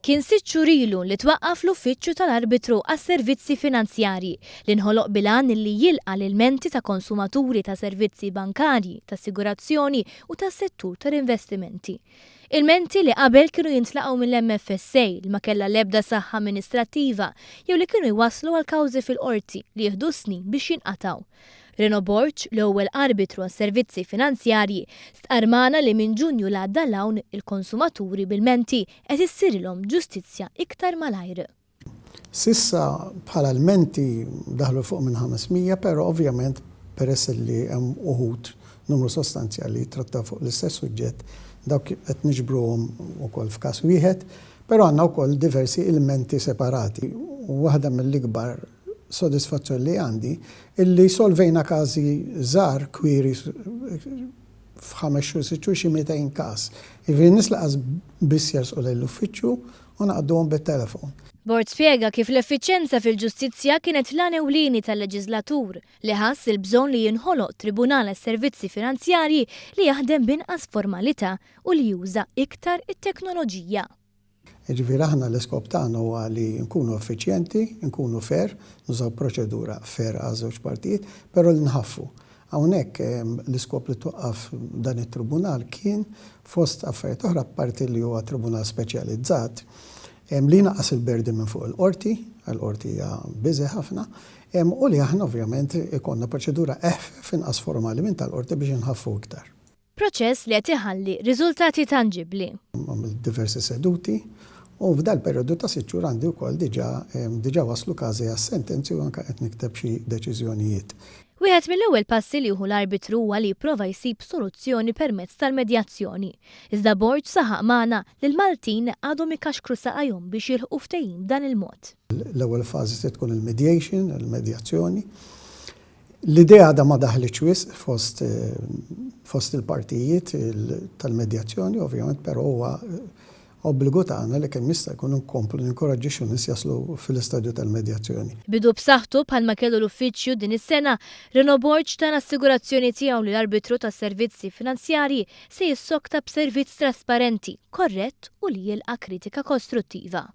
Kien sitt xhur ilu li twaqqaf l-Uffiċċju tal-Arbitru għas-Servizzi Finanzjarji li nħoloq bil-għan li jilqa' l-ilmenti ta' konsumaturi ta' servizzi bankarji, ta' assigurazzjoni u tas-settur tal-investimenti. Ilmenti li qabel kienu jintlaqgħu mill-MFSA li ma kellha l-ebda saħħa amministrattiva jew li kienu jwasslu għal kawżi fil-qorti li jieħdu snin biex jinqatgħu. Reno Borg, l-ewwel arbitru għas-servizzi finanzjarji, stqarr magħna li minn Ġunju 'l għadda 'l hawn, il-konsumaturi b'ilmenti qed issirilhom ġustizzja iktar malajr. S'issa bħala lmenti daħlu 'l fuq minn 500 però ovvjament peress li hemm uħud numru sostanzjali li jittrattaw fuq l-istess suġġett dawk qed niġbruhom ukoll f'każ wieħed, però għandna wkoll diversi ilmenti separati. Waħda mill-ikbar sodisfazzjon li għandi illi solvejna każi żgħar kwieri f'ħames xhur, sitt xhur xi 200 każ. Jiġifieri nies lanqas biss jersqu lejn l-uffiċċju u naqduhom bit-telefon. Borg spjega kif l-effiċjenza fil-ġustizzja kienet l-għan ewlieni tal-leġiżlatur li ħass il-bżonn li jinħoloq Tribunal għas-Servizzi Finanzjarji li jaħdem b'inqas formalità u li juża iktar it-teknoloġija. Jiġifieri aħna l-iskop tagħna huwa li nkunu effiċjenti, nkunu fair, nużaw proċedura fair għaż-żewġ partijiet, però li nħaffu. Hawnhekk l-iskop li twaqqaf dan it-tribunal kien fost affarijiet oħra apparti li huwa tribunal speċjalizzat, li jnaqqas il-burden minn fuq il-qorti, għall-qorti hija busy ħafna, u li aħna ovvjament ikollna proċedura eħfef inqas formali minn tal-qorti biex inħaffu iktar. Proċess li qed iħalli riżultati tanġibbli. Għamilt diversi seduti u f'dal-perjodu ta' sitt xhur għandi wkoll diġà diġà waslu każi għas-sentenzi u anke qed nikteb xi deċiżjonijiet. Wieħed mill-ewwel passi li jieħu l-arbitru huwa li jipprova jsib soluzzjoni permezz tal-medjazzjoni. Iżda Borg saħaq magħna li l-Maltin għadhom ikaxkru saqajhom biex jilħqu ftehim b'dan il-mod. L-ewwel fażi se tkun il-mediation, il-medjazzjoni. L-idea għadha ma daħlitx wisq fost fost il-partijiet tal-medjazzjoni, ovvjament, però huwa obbligu tagħna li kemm jista' jkun inkomplu ninkoraġġixxu nies jaslu fil-istadju tal-medjazzjoni. Bidu b'saħħtu bħalma kellu l-uffiċċju din is-sena, Reno Borg ta l-assigurazzjoni tiegħu li l-Arbitru tas-Servizzi Finanzjarji se jissokta b'servizz trasparenti, korrett u li jilqa' kritika kostruttiva.